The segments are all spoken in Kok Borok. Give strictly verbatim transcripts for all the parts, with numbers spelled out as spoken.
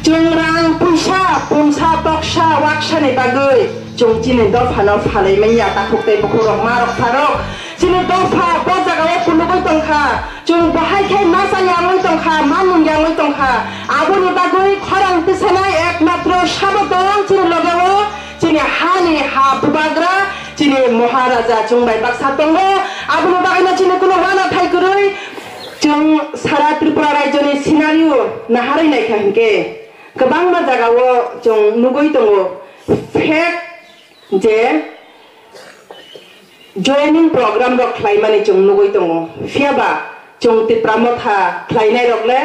Chwng rang puisa, punsa, toksa, waksani bagwi chwng chini dophano phalwi manya, takhuk tei bukhuk rok, ma rok, pha rok. Chini dopha bo jagao kulugwi tongkha. Chwng bahai khe ma cha yangwi tongkha, ma nung yangwi tongkha. Aboni bagwi khorang tisanai ekmatro sabo tong chini logeo, chini hani ha bubagra, chini Maharaja chwng bai baksa tongo. Aboni bagwino chini kuno uanathai kwrwi. Chwng sara Tripura rajyoni scenario naharwi naikha hinkhe, kwbangma jagao chwng nugwi tongo, fake je joining program rok khlaimani chwng nugwi tongo. Phiyaba chwng Tipra Motha khlainai rok le,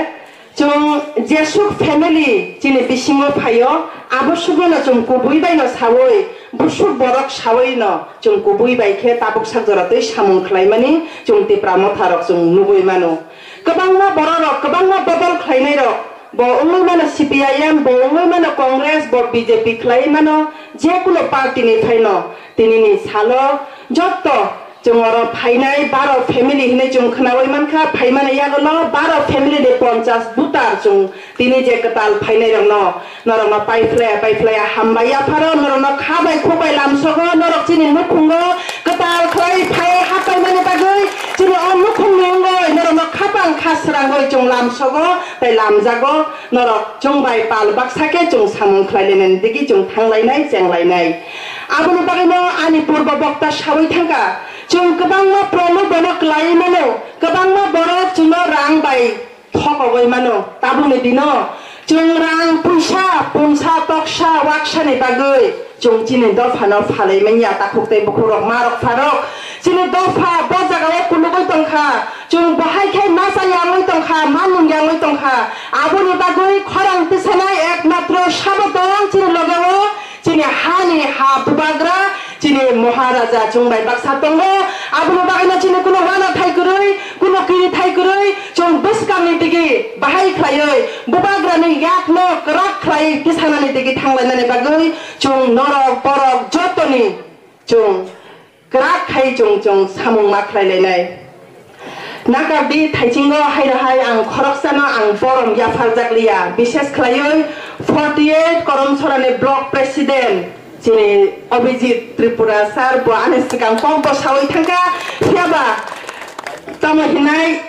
chwng jesuk family chini bisingo phaio, abo sugwino chwng kubui baino sawi, busuk borok sawino chwng kubui bai khe tabuk sak jora twi samung khlaimani chwng Tipra Motha rok chwng nugwi mano. Kwbangma borok rok, kwbangma bodol khlainai rok, bo wngwi mano C P I M, bo wngwi mano Congress, bo B J P khlai mano, je kuno party ni phaino. Tinini salo jotto chwng oro phainai baro family hinwi chwng khnawi mankha, phaimani yagulo baro family ni ponchas voter chwng tini je kwtal phainai rokno, norokno paiphlaya paiphlaya hambai yapharo, norokno kha bai khuk bai lamsogo, norok chini nukhungo kwtal khlai phai hapaimani bagwi chini o nukhungni wngwi norokno khapang kha srangwi chwng lamsogo tei lamjago. Norok chwng bai pal baksa khe chwng samung khlai lainani digi chwng thang lainai, cheng lainai. Aboni bagwino ani purbo bokta sawi thangkha, chwng kwbangma promo bono klai mano, kwbangma borok chwngno rang bai thokogwi mano. Tabukni dino chwng rang puisa, punsa, toksa, waksani bagwi chwng chini dophano phalwi manya, takhuk tei bukhuk rok, ma rok, pha rok. Chini dopha bo jagao kulugwi tongkha, chwng bahai khe ma cha yangwi tongkha, ma nung yangwi tongkha. Aboni bagwi khorang tisanai ekmatro sabo tong chini logeo, chini hani ha bubagra, chini Maharaja chwng bai baksa tongo. Aboni bagwino chini kuno uanathai kwrwi, kuno kirithai kwrwi, chwng bwskangni digi bahai khlaiwi, bubagrani yakno kwrak khlai tisanani digi thanglainani bagwi chwng norok borok jotoni chwng kwrak khai chwng chwng samung ma khlai lainai. Nakardi, thaichinggo hai rw hai ang khoroksano ang borom yapharjak liya, bishes khlaiwi forty eight Koromsorani block president chini Abhijit Tripura sir bo ani swkang kok bo sawi thangkha, phiyaba tamo hinai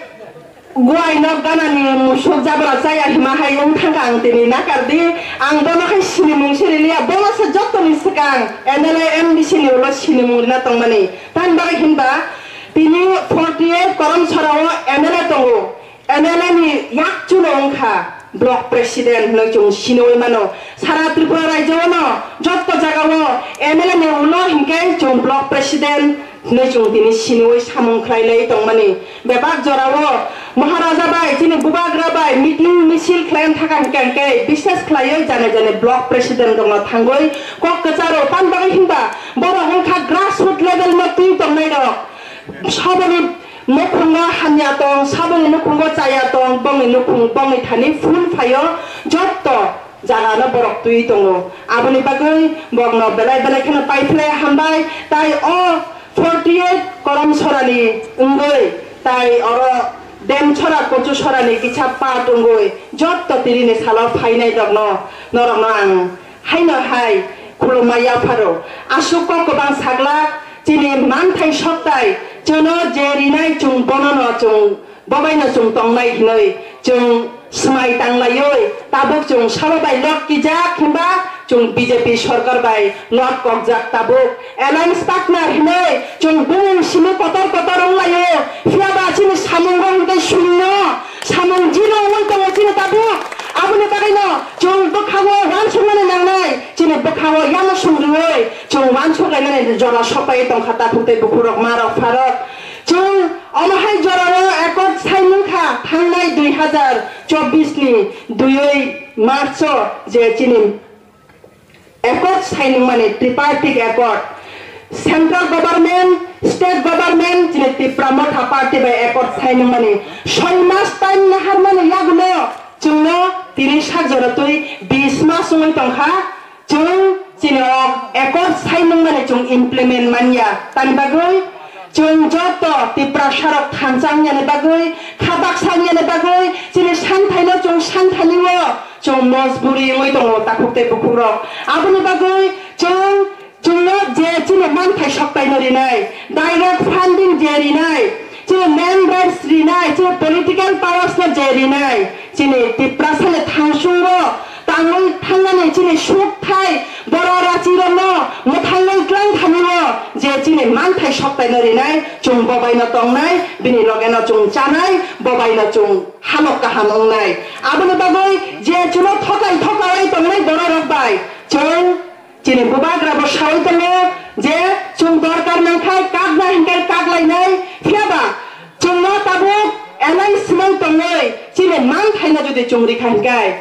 Guai nok ganani musuk jabra chaya hima hai wng thangkha ang tini nakardi. Ang bono hai sinimung siri liya, bono se jottoni swkang M L A M D C ni ulo sinimung rina tongmani. Tani bagwi hinba tini forty eight Koromsorao M L A tongo. M L A ni yakchuno wngkha block president hinwi chwng siniwi mano. Sara Tripura rajyo no jotto jagao M L A ni ulo hinkhe chwng block president hinwi chwng tini siniwi samung khlai lai tongmani. Bebak jorao Maharaja bai chini bubagra bai meeting misil khlai thaka hinkhe hinkhe bishes khlaiwi jane jane block president rokno thangwi kok kwcharo, tani bagwi hinba borok wngkha grassroot level no twi tongnai rok. Saboni nukhungo hamya tong, saboni nukhungo chaya tong, bongni nukhung bongni thani phul phaio jotto jagano borok twi tongo. Aboni bagwi borokno belai belai kheno paiphlai hambai, tai o forty eight Koromsorani wngwi, tai oro Demsora Kochusorani kisa part wngwi jotto tinini salo phainai rokno, norokno ang haino hai khulumma yapharo. Aswk kok kwbang saglak chini manthai soktai chwngno je rinai chwng bonono chwng Bo baino chwng tongnai hinwi chwng swmai tanglaiwi tabuk chwng salo bai lot kijak himba chwng B J P sorkar bai lot kokjak tabuk alliance partner hinwi chwng bumung simi kotor kotor wnglaio. Phiyaba chini samungo hwnkhe shunno, samung zero wngwi tongo chini tabuk. Aboni bagwino chwng bwkhango uansukmani nangnai, chini bwkhango yamosong rwui chwng uansuknani jora sokpai tongkha takhuk tei bukhurok, marok, pharok. Chwng omo hai jorao accord sign wngkha thangnai dui hazar chobbish ni dui March o je chini accord sign wngmani tripartite accord, central government, state government, chini Tipra Motha party bai accord sign wngmani soi mas time naharmani yagulo chwngno tini sak jora twi bis mas wngwi tongkha. Chwng chini o accord sign wngmani chwng implement manya. Tani bagwi chwng joto Tiprasarok thansa wngyani bagwi, kha baksa wngyani bagwi chini santhaino chwng santhanio Chwng mojburi wngwi tongo takhuk tei bukhukrok. Aboni bagwi chwng, chwngno je chini manthai soktaino rinai, direct funding je rinai, chini land rights rinai, chini political powers no je rinai, chini Tiprasani thangsungo tangwi thangnani chini sukthai borok rachirokno mwthangwi twlang thani-o je chini manthai soktaino rinai, chwng bobaino tongnai, bini logeno chwng chanai, bobaino chwng halok kaham wngnai. Aboni bagwi je chwngno thokai thokai tongnai bororok bai chwng chini bubagrabo saui tongo je chwng dorkar nangkhai kakna hinkhe kaklainai, phiyaba chwngno tabuk alliance mung tongwi chini manthaino jodi chwng rikha hinkhe,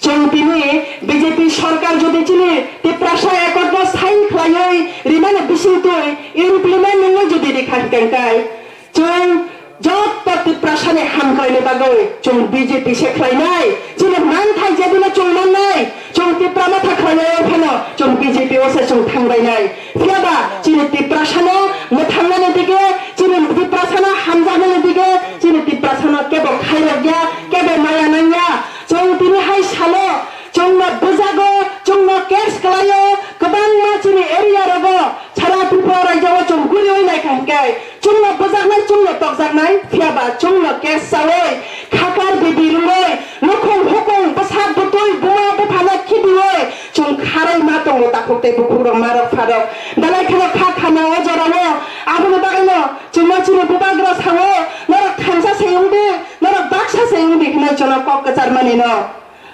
chwng tini B J P sorkar jodi chini Tiprasa Accord no sign khlaiwi rimani bisingtwi implement wngwi jodi rikha hinkhe, chwng jotto Tiprasani hamkraini bagwi chwng B J P se khlainai. Chini manthai jebino chwng mannai, chwng Tipra Motha khlainai phano chwng B J P o se chwng thangbainai. Phiyaba chini Tiprasano mwthangnani dige, chini Tiprasano hamjaknani dige, chini Tiprasano kebo khairokya, kebo maya nangya. Chwng tini hai salo, chwngno bwjago, chwngno case khlaio, kwbangma chini area rogo, sara Tripura rajyo o chwng guriwi naikha hinkhe, chwngno bwjaknai, chwngno tokjaknai, phiyaba chwngno case chawi, khakar bidi rwngwi, nukhung hukung, bwsak bwtwi, buma buphano khibiwi, chwng kharwi ma tongo takhuk tei bukhukrok, marok pharok. Belai kheno kha khana o jorao, aboni bagwino chwngno chini bubagra sao, norok thansa se wngdi, norok baksa se wngdi hwnwi chwngno kok kwcharmani no.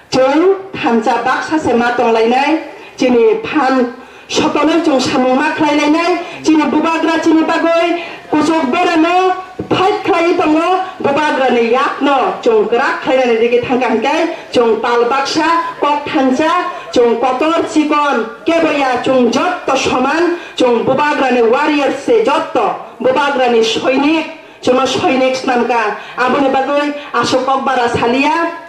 Chwng thansa baksa se ma tonglainai, chini phan sotonwi chwng samung ma khlailainai, chini bubagra chini bagwi kuchuk berano fight khlaiwi tongo, bubagrani yakno chwng kwrak khlainani rigi thangkha hinkhe chwng pal baksa, kok thansa, chwng kotor chikon keboya chwng jotto soman, chwng bubagrani warriors se jotto, bubagrani soinik, chwngno soinik snamkha, aboni bagwi aswk kokbara saliya.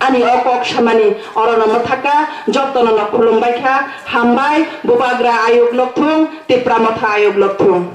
Ani o kok samani orono mwthakha, jottono no khulumbaikha, hambai, bubagra ayuk lokthung, Tipra Motha ayuk lokthung.